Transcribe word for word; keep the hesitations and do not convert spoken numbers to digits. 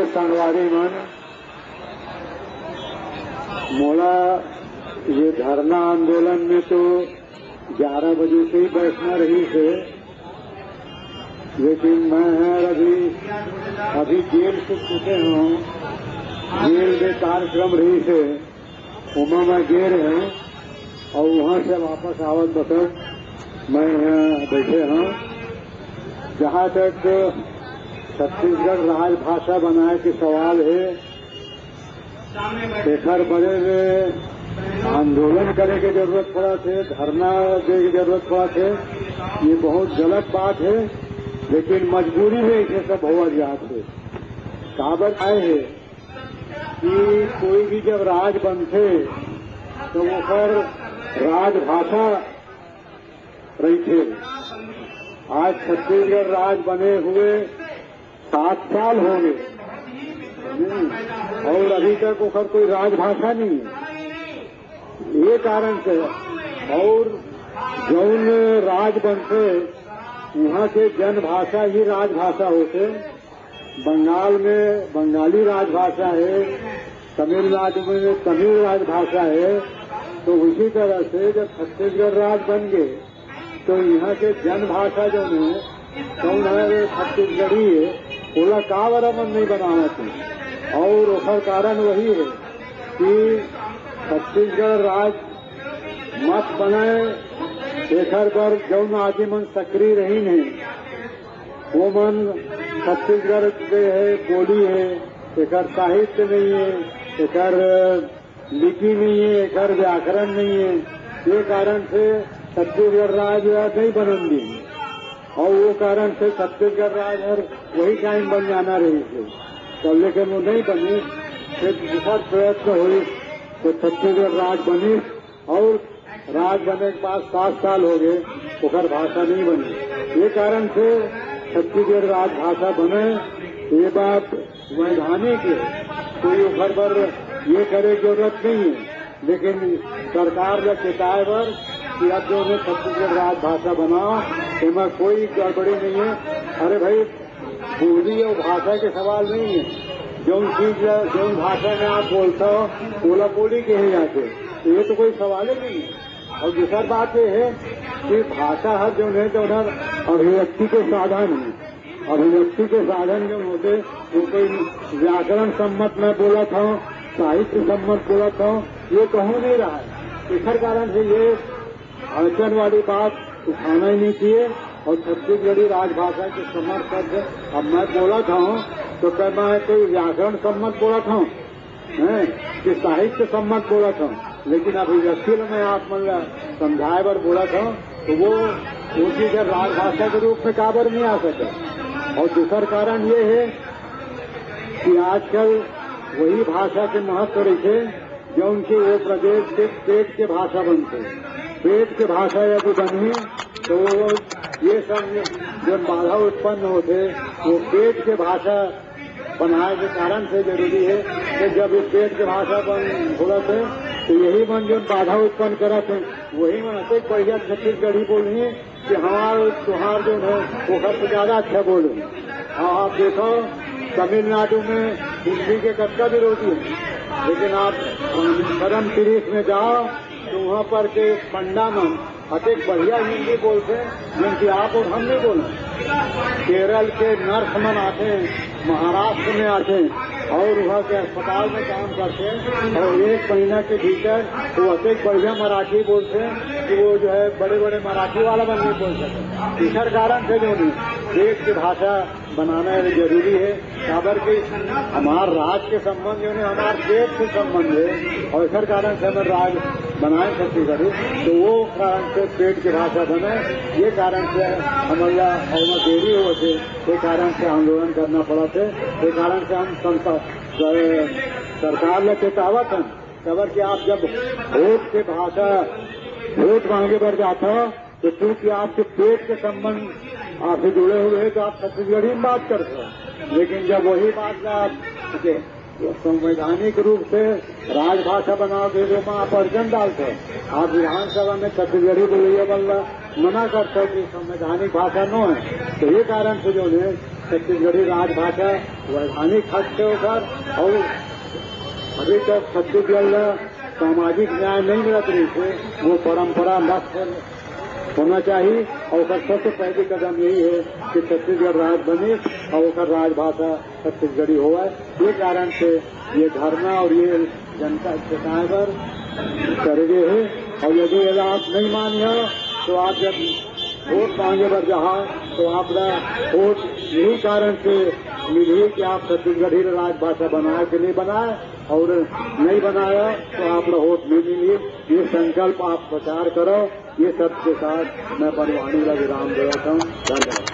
संगवारी मन, मोला ये धरना आंदोलन में तो ग्यारह बजे से ही बैठना रहिस हे, लेकिन मैं हर अभी, अभी जेल से छूटे हंव। जेल में कार्यक्रम रहिस हे, ओमा मैं गे रहेंव अउ उहाँ से वापस आवत बखत मैं यहाँ बैठे हंव। जहाँ तक छत्तीसगढ़ राजभाषा बनाए के सवाल हे, एखर बरे में आंदोलन करे के जरूरत पड़त हे, धरना दे के जरूरत पड़त हे। ये बहुत गलत बात हे, लेकिन मजबूरी में इसे सब होवत जात हे। काबर आए हे कि कोई भी जब राज बनथे तो ओकर राजभाषा रहिथे। आज छत्तीसगढ़ राज बने हुए सात साल हो गए, हम्म, और अभी तक ओकर कोई राजभाषा नहीं है। ये कारण से, और जौन राज बनथे, वहाँ के जनभाषा ही राजभाषा होथे। बंगाल में बंगाली राजभाषा हे, तमिलनाडु में तमिल राजभाषा हे, तो उसी तरह से जब छत्तीसगढ़ राज बन गे, तो इहाँ के जनभाषा जौन हे, जौन हे छत्तीसगढ़ी हे, ओला का बर हमन नहीं बनावत हे? और ओकर कारण वही हे कि छत्तीसगढ़ राज मत बने, एकर बर जौन आदमी मन सक्रिय रहिन हे, ओमन छत्तीसगढ़ के हे, बोली हे, एकर साहित्य नहीं हे, एकर लिपि नहीं हे, एकर व्याकरण नहीं हे। ये कारण से छत्तीसगढ़ राज नहीं बनन दिन, और वो कारण से छत्तीसगढ़ राज हर वही टाइम बन जाना रहिस हे। तो लेकिन वो नहीं बनिस, फिर दूसर प्रयत्न होइस, तो छत्तीसगढ़ राज बनिस, और राज बने के बाद सात साल हो गए, ओकर भाषा नहीं बनी। ये कारण से छत्तीसगढ़ राजभाषा बने, ये बात वैधानिक हे, कोई ओकर बर ये करे के जरूरत नहीं हे। लेकिन सरकार ला चेताए बर कि अब जौन हे छत्तीसगढ़ राजभाषा बनाओ, एमा कोई गड़बड़ी नहीं हे। अरे भाई, बोली और भाषा के सवाल नहीं हे। जौन चीज ला, जौन भाषा में आप बोलता हो, ओला बोली कहे जाथे, ये तो कोई सवाल ही नहीं हे। और दूसर बात ये हे कि भाषा हर जौन हे, जौन हर अभिव्यक्ति के साधन हे। अभिव्यक्ति के साधन जौन होथे, वो कोई व्याकरण सम्मत मैं बोलत हंव, साहित्य सम्मत बोलत हंव, ये कहूँ नहीं रहा हे। एकर कारण से ये अड़चन वाली बात उठाना ही नहीं चाहिए। और छत्तीसगढ़ी राजभाषा के समर्थक अब मैं बोलत हंव, तो क्या मैं कोई व्याकरण सम्मत बोलत हंव, हैं, कि साहित्य सम्मत बोलत हंव, लेकिन अभिव्यक्ति ल मैं आप मन ला समझाए बर बोलत हंव, तो वो, वो चीज राजभाषा के रूप में काबर नहीं आ सके। और दूसर कारण ये हे कि आजकल वही भाषा के महत्व रहिथे, जौन कि वो प्रदेश के पेट के भाषा बनथे। पेट के भाषा यदि बनही, तो वो ये सब जौन बाधा उत्पन्न होथे, वो पेट के भाषा बनाए के कारण से जरूरी हे कि जब ये पेट के भाषा बन, बोलत हे, तो यही मन जौन बाधा उत्पन्न करत हे, वही मन अतेक बढ़िया छत्तीसगढ़ी बोलही कि हमार तुहार जौन हे, ओकर से ज्यादा अच्छा बोलही। हाँ, आप देखो, तमिलनाडु में हिंदी के कतका विरोधी हे, लेकिन आप करम तिरीस में जाओ, तो वहाँ पर के पंडा मन अतेक बढ़िया हिंदी बोलथे, जौन कि आप और हम नहीं बोलन। केरल के नर्स मन आथे, महाराष्ट्र में आथे और वहाँ के अस्पताल में काम करथे, और एक महीना के भीतर वो अतेक बढ़िया मराठी बोलथे कि वो जो हे, बड़े-बड़े मराठी वाला मन नहीं बोल सकते। एकर कारण से जौन हे, देश के भाषा बनाना जरूरी हे, काबर कि हमार राज के संबंध जौन हे, हमार पेट से संबंध हे, और एकर कारण से हमर राज बनाए छत्तीसगढ़ी, तो वो कारण से पेट के भाषा बने, ये कारण से हमन ला ओमा देरी होवत हे, ये कारण से आंदोलन करना पड़त हे, ये कारण से हम संत-, सर-, सरकार ला चेतावत हन, काबर कि आप जब वोट के भाषा, वोट मांगे बर जात हो, तो चूंकि आपके पेट के संबंध आपसे जुड़े हुए हैं, तो आप छत्तीसगढ़ी में बात करते हो। लेकिन जब वही बात का आप संवैधानिक रूप से राजभाषा बनाओगे, जो में आप अड़चन डालते हो, आप विधानसभा में छत्तीसगढ़ी बोलैया मन ला मना करते हो कि संवैधानिक भाषा नो है, तो ये कारण से जौन हे छत्तीसगढ़ी राजभाषा वैधानिक हक हे ओकर। और अभी तक छत्तीसगढ़ ला सामाजिक न्याय नहीं मिलत रहिस हे, वो परंपरा नष्ट होना चाहिए। और ओकर सबसे पहली कदम यही है कि छत्तीसगढ़ राज्य बने और ओकर राजभाषा छत्तीसगढ़ी होवय। ये कारण से ये धरना और ये जनता चेताए बर करे गए है। और यदि एला आप नहीं मानिया तो आप जब वोट मांगे बर जहा तो आप ला वोट यही कारण से मिलही कि आप छत्तीसगढ़ी ला राजभाषा बनाए के लिए बनाए और नहीं बनाया तो आप ला वोट नहीं मिलही। ये संकल्प आप प्रचार करो। ये सबके साथ मैं अपन वाणी ला विराम देवत हूँ। धन्यवाद।